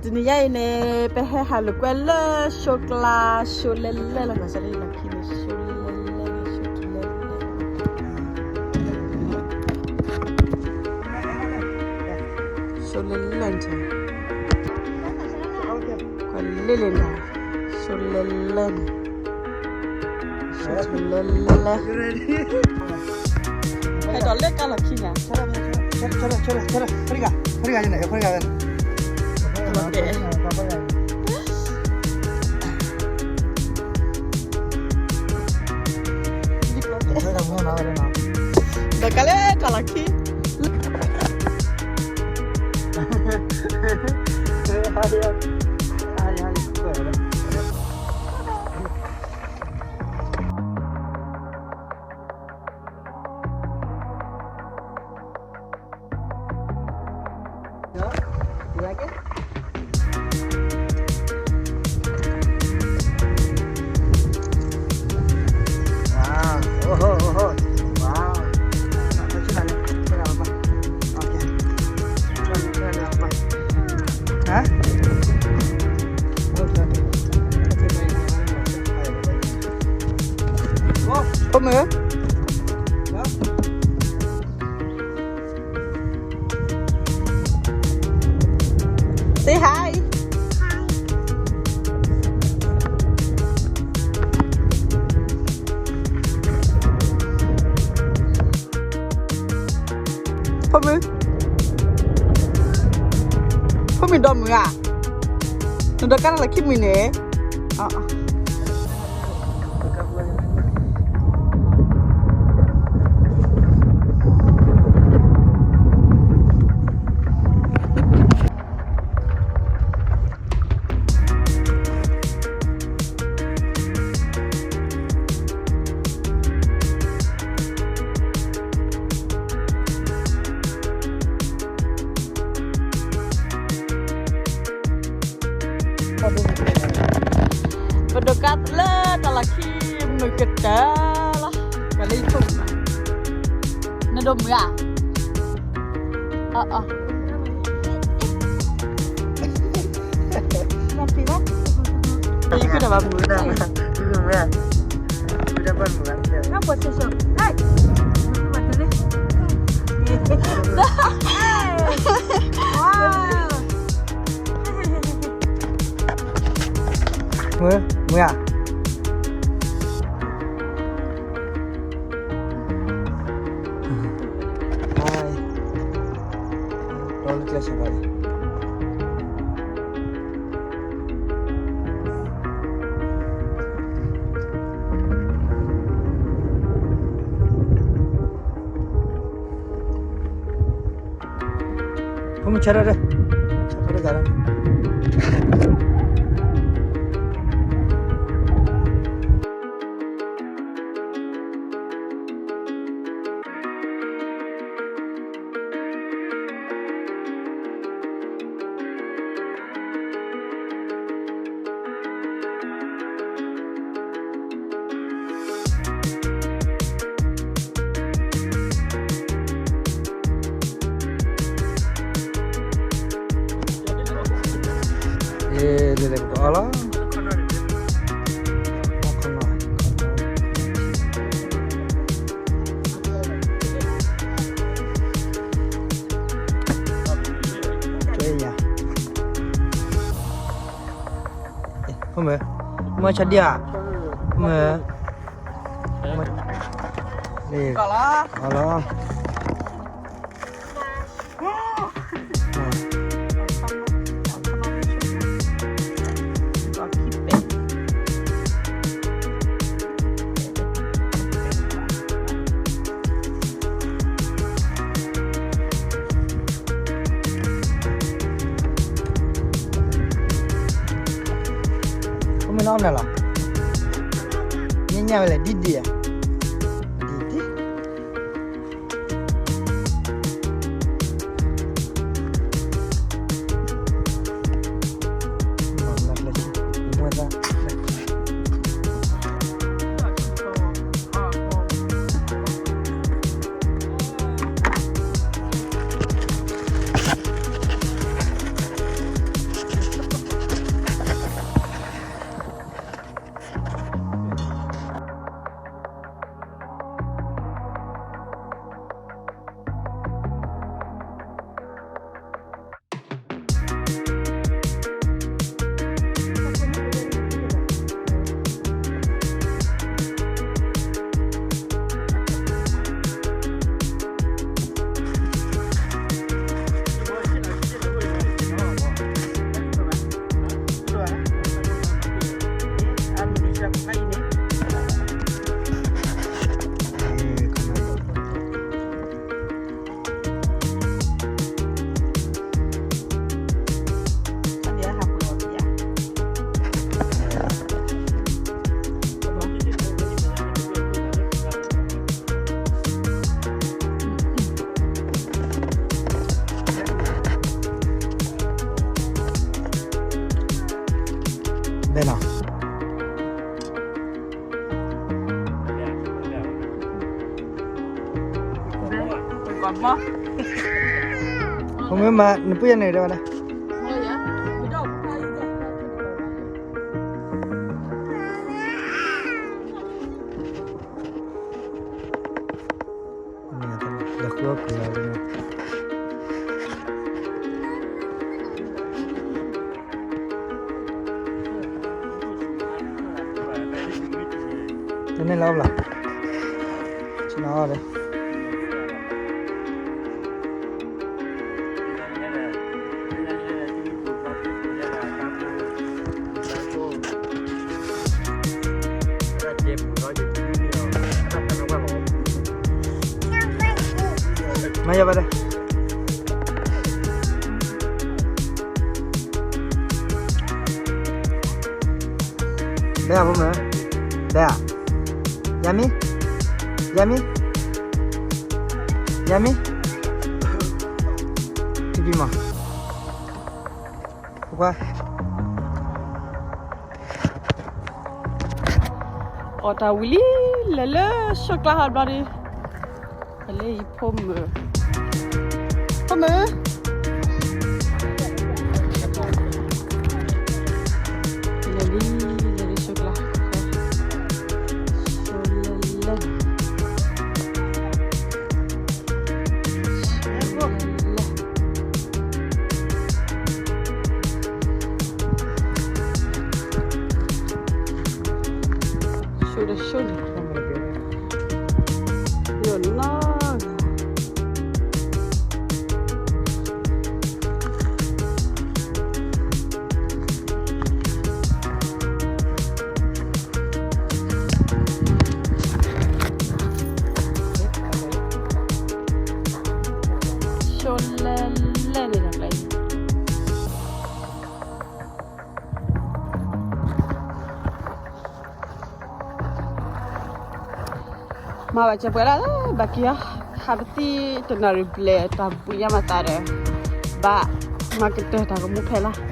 တနံၤညါအံၤန့ၣ် ပဟဲဟးလိာ်ကွဲလၢ show ကျါ show လဲလဲလီၤ မၤစၢၤလၢလီၢ်ခံန့ၣ် show လဲလဲလီၤ show လဲလဲလီၤ show လဲလဲန့ၣ် ကွၢ်လဲလဲန့ၣ် show လဲလဲန့ၣ် show လဲလဲ ဟဲဒီးလၢကါလီၢ်ခံန့ၣ် ဒီးကါလၢကါလီၢ်ခံ Say hi. ဖိမုၣ်, ဖိမုၣ်ဒီမုၢ်ဧါ, နဒီးကါလၢခံမုၢ်န့ၣ်, ပဒိးကါလၢတၢ်လီၢ်ခံမုၢ်ကတၢၢ်လီၤ, ပှၤလၢယဖိမုၣ်, နဒိးမုၢ်ဧါ, အ မုၢ်, မုၢ်ဧါ. Mơ, mơ chả đi à? Mơ. Mơ. Đi. Có lắm. Có lắm. Ơ, mơ nau nè lò. Nhẹ nhàng vậy là đi đi à? Đi đi. ဘဲနီၤ. ဖိမုၣ်မၤ နပုၢ်ယၤန့ၣ်တဲဝဲဒၣ်. လဲၤဃုအီၣ်ကုၤလီၤ. တန့ၢ်လၢအီၣ်ဘၣ်, ဆ့ၣ်နီၤအီၣ်ဒီး မၤယၤဘၣ်ဒီး ဘဲဧါ ဖိမုၣ်, ဘဲဧါ, ယၤမံ, ယၤမံ, ယၤမံ, တဘံမး, ဖိခွါ အီၣ်တၢ်ဝံၤလံ, လဲၤလၢဆိကျါဟီဘျီဒီး, လဲၤလၢယဖိမုၣ်, ဖိမုၣ်, လဲၤလံ, လဲၤလၢဆိကျါ, ဆိလဲၤလဲၤ ဆိဒီးဆိန့ၣ်, ယိၣ်နီၢ်ဂၤ ဆိလဲၤလဲၤန့ၣ်တၢ်ကျဲအံၤ မၤဘၣ်စဲးပှဲၤလၢဘၣ်က့ၤဧါ, ဟးပသံတနၣ်ရံၣ်ဘျဲၣ် တၢ်ဘှံးညါမၤသးဒီး, ဘၣ်မၤကတၢၢ်တၢ်ကမူဖဲလၢ